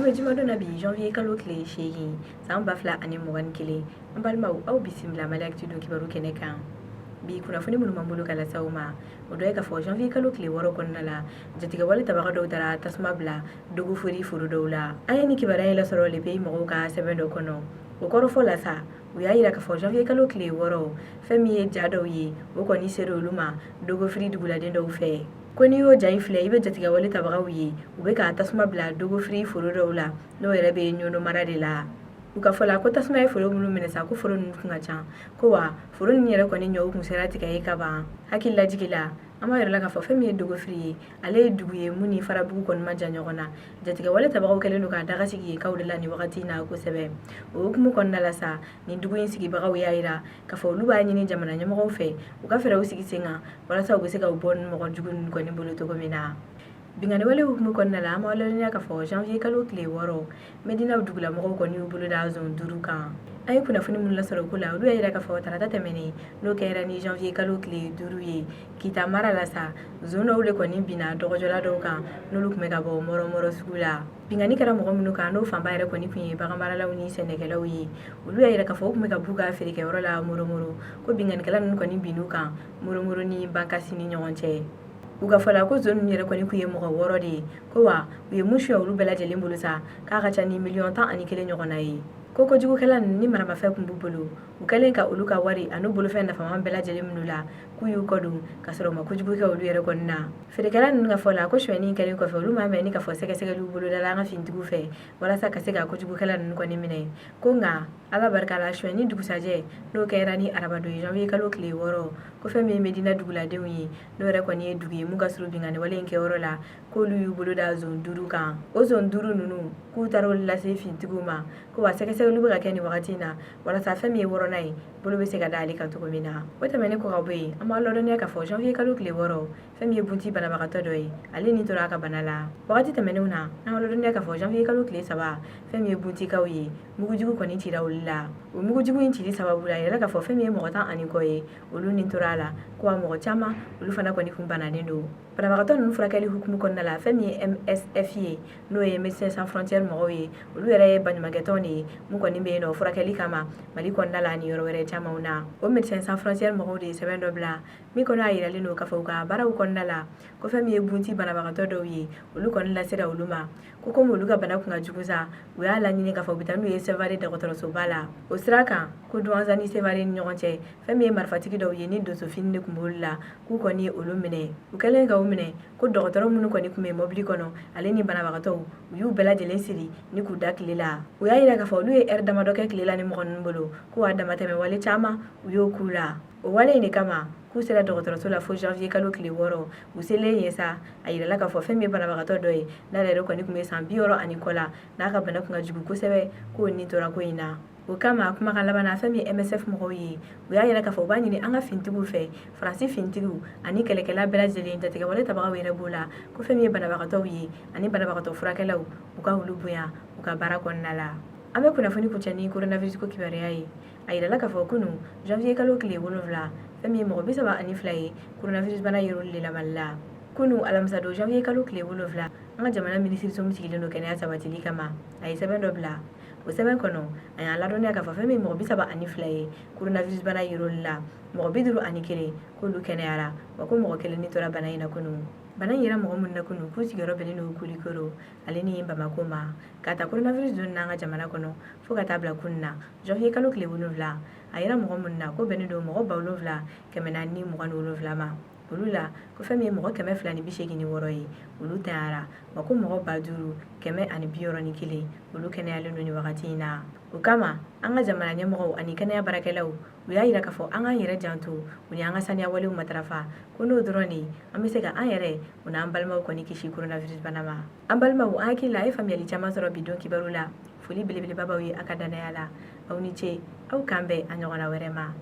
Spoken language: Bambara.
An bɛ jumadon na bi, janvier kalo tile 8, san 2021. An balimaw, aw bisimila Mali Actu don kibaru kɛnɛ kan. Bi kunnafoni minnu b'an bolo ka lase aw ma, o dɔ ye k'a fɔ janvier kalo tile 6 kɔnɔna la, jatigɛwale tabaga dɔw taara tasuma bila Dogofori foro dɔw la. An ye nin kibaruya in lasɔrɔ Le Pays mɔgɔw ka sɛbɛn dɔ kɔnɔ. O kɔrɔfɔ la sa, u y'a yira k'a fɔ janvier kalo tile 6, fɛn min ye ja dɔw ye, o kɔni sera olu ma Dogofiri duguladen dɔw fɛ, ko n'i y'o ja in filɛ, i bɛ jatigɛwale tabagaw ye, u bɛ ka tasuma bila Dogofiri foro dɔw la, n'o yɛrɛ bɛ Ɲɔnɔ mara de la. U ka fɔ la, ko tasuma ye foro minnu minɛ sa, ko foro ninnu tun ka ca, ko wa foro ninnu yɛrɛ kɔni ɲɔw tun sera tigɛ ye ka ban. Hakili lajigi la, an b'a yira la k'a fɔ fɛn min ye Dogofiri ye, ale ye dugu ye mun ni Farabugu kɔni man jan ɲɔgɔn na. Jatigɛwale tabagaw kɛlen don k'a daga sigi yenkaw de la nin wagati in na kosɛbɛ. O hukumu kɔnɔna la sa, nin dugu in sigibagaw y'a yira k'a fɔ olu b'a ɲini jamana ɲɛmɔgɔw fɛ, u ka fɛɛrɛw sigi sen kan walasa u bɛ se ka u bɔ mɔgɔ jugu ninnu kɔni bolo cogo min na. Binkanniwale hukumu kɔnɔna la, an b'a ladɔnniya k'a fɔ janvier kalo tile 6, Medina dugulamɔgɔw kɔni y'u bolo da zon 5 kan. An ye kunnafoni minnu lasɔrɔ o ko la, olu y'a yira k'a fɔ tarata tɛmɛnen, n'o kɛra ni janvier kalo tile 5 ye, Kita mara la sa, zon dɔw de kɔni binna dɔgɔjɔla dɔw kan, n'olu tun bɛ ka bɔ Mɔrɔmɔrɔ sugu la. Binkanni kɛra mɔgɔ minnu kan, n'o fanba yɛrɛ kɔni tun ye baganmaralaw ni sɛnɛkɛlaw ye. Olu y'a yira k'a fɔ u tun bɛ ka b'u ka feerekɛyɔrɔ la Mɔrɔmɔrɔ, ko binkannikɛla ninnu kɔni binn'u kan Mɔrɔmɔrɔ ni Bankasi ni ɲɔgɔn cɛ. U ka fɔ la, ko zon ninnu yɛrɛ kɔni tun ye mɔgɔ 6 de ye, ko wa u ye mun suɲɛ olu bɛɛ lajɛlen bolo sa, k'a ka ca ni miliyɔn 11 ɲɔgɔnna ye. Ko kojugukɛla ninnu ni maramafɛn tun b'u bolo, u kɛlen ka olu ka wari an'u bolofɛn nafaman bɛɛ lajɛlen minnu la, k'u y'u kɔ don ka sɔrɔ u ma kojugu kɛ olu yɛrɛ kɔni na. Feerekɛla ninnu ka fɔ la, ko sonyɛni kɛlen kɔfɛ, olu m'a mɛn ni k'a fɔ sɛgɛsɛgɛliw bolodala an ka finitigiw fɛ walasa ka se ka kojugukɛla ninnu kɔni minɛ. Ko nka Ala barika la, sonyɛni dugusajɛ, n'o kɛra ni arabadon ye, janvier kalo tile 6, ko fɛn min ye Medina duguladenw ye, n'o yɛrɛ kɔni ye dugu ye mun ka surun binkanni wale in kɛyɔrɔ la, k'olu y'u bolo da zon 5 kan. O zon 5 ninnu, k'u taara olu lase finitigiw ma, ko wa sɛgɛsɛgɛliw bɛ ka kɛ nin wagati in na walasa fɛn min ye wɔɔrɔnan ye, bolo bɛ se ka da ale kan cogo min na. O tɛmɛnen kɔ ka bɔ yen, an b'a ladɔnniya k'a fɔ janvier kalo tile 6, fɛn min ye bunti banabagatɔ dɔ ye, ale ni tora a ka bana la. Wagati tɛmɛnenw na, an b'a ladɔnniya k'a fɔ janvier kalo tile 3, fɛn min ye buntikaw ye, mugujugu kɔni cira olu la. O mugujugu in cili sababu la, a yirala k'a fɔ fɛn min ye mɔgɔ 10 ani kɔ ye, olu ni tora a la, ko wa mɔgɔ caman, olu fana kɔni kun bananen don. Banabagatɔ ninnu furakɛli hukumu kɔnɔna la, fɛn min ye MSF ye, n'o ye Médecins Sans Frontières mɔgɔw ye, olu yɛrɛ ye baɲumankɛtɔn de ye mun kɔni bɛ yen nɔ furakɛli kama Mali kɔnɔna la ni yɔrɔ wɛrɛ camanw na. O Médecins Sans Frontières mɔgɔw de ye sɛbɛn dɔ bila min kɔnɔ, a yiralen don k'a fɔ u ka baaraw kɔnɔna la, ko fɛn min ye bunti banabagatɔ dɔw ye, olu kɔni lasera olu ma, ko komi olu ka bana kun ka jugu sa, u y'a laɲini k'a fɔ u bɛ taa n'u ye Sevare dɔgɔtɔrɔsoba la. O sira kan, ko Duwanza ni Sevare ni ɲɔgɔn cɛ, fɛn min ye marifatigi dɔw ye ni donsofini de tun b'olu la, k'u kɔni ye olu minɛ. U kɛlen ka u minɛ, ko dɔgɔtɔrɔ minnu kɔni tun bɛ mɔbili kɔnɔ, ale ni banabagatɔw, u y'u bɛɛ lajɛlen siri ni k'u da tile la. U y'a yira k'a fɔ olu ye ɛri damadɔ kɛ tile la ni mɔgɔ ninnu bolo, ko wa damatɛmɛ wale caman, u y'o k'u la. O wale in de kama, k'u sera dɔgɔtɔrɔso la fo janvier kalo tile 6. U selen yen sa, a yirala k'a fɔ fɛn min ye banabagatɔ dɔ ye, n'ale yɛrɛ kɔni tun bɛ san 60 ani kɔ la, n'a ka bana tun ka jugu kosɛbɛ, k'o ni tora ko in na. O kama, kumakan laban na, fɛn min ye MSF mɔgɔw ye, u y'a yira k'a fɔ u b'a ɲini an ka finitigiw fɛ, Faransi finitigiw ani kɛlɛkɛla bɛɛ lajɛlen, jatigɛwale tabagaw yɛrɛ b'o la, ko fɛn min ye banabagatɔw ye ani banabagatɔ furakɛlaw, u ka olu bonya u ka baara kɔnɔna la. An bɛ kunnafoni kuncɛ ni coronavirus ko kibaruya ye. A yirala k'a fɔ kunun, janvier kalo tile 7, fɛn min ye mɔgɔ 32 ye, coronavirus bana yer'olu de la Mali la. Kunun alamisa don, janvier kalo tile 7, an ka jamana minisiriso min sigilen don kɛnɛya sabatili kama, a ye sɛbɛn dɔ bila. O sɛbɛn kɔnɔ, a y'a ladɔnniya k'a fɔ fɛn min mɔgɔ 32 ye, coronavirus bana yer'olu la, mɔgɔ 51, k'olu kɛnɛyara, wa ko mɔgɔ kelen ni tora bana in na kunun. Bana in yera mɔgɔ minnu na kunun, k'u sigiyɔrɔ bɛnnen don Kulikoro ale ni Bamako ma. Ka ta coronavirus donni n'an ka jamana kɔnɔ fo ka taa bila kunun na, janvier kalo tile 7, a yera mɔgɔ minnu na, ko bɛnnen don mɔgɔ 7427 ma. Olu la, ko fɛn min ye mɔgɔ 286 ye, olu tanyara, wa ko mɔgɔ 5161, olu kɛnɛyalen don nin wagati in na. O kama, an ka jamana ɲɛmɔgɔw ani kɛnɛya baarakɛlaw, u y'a yira k'a fɔ an k'an yɛrɛ janto u ni an ka saniya walew matarafa, ko n'o dɔrɔn de, an bɛ se ka an yɛrɛ u n'an balimaw kɔni kisi coronavirus bana ma. An balimaw, an hakili la a ye faamuyali caman sɔrɔ bi don kibaru la. Foli belebeleba b'aw ye a ka danaya la. Aw ni ce, aw k'an bɛn a ɲɔgɔnna wɛrɛ ma.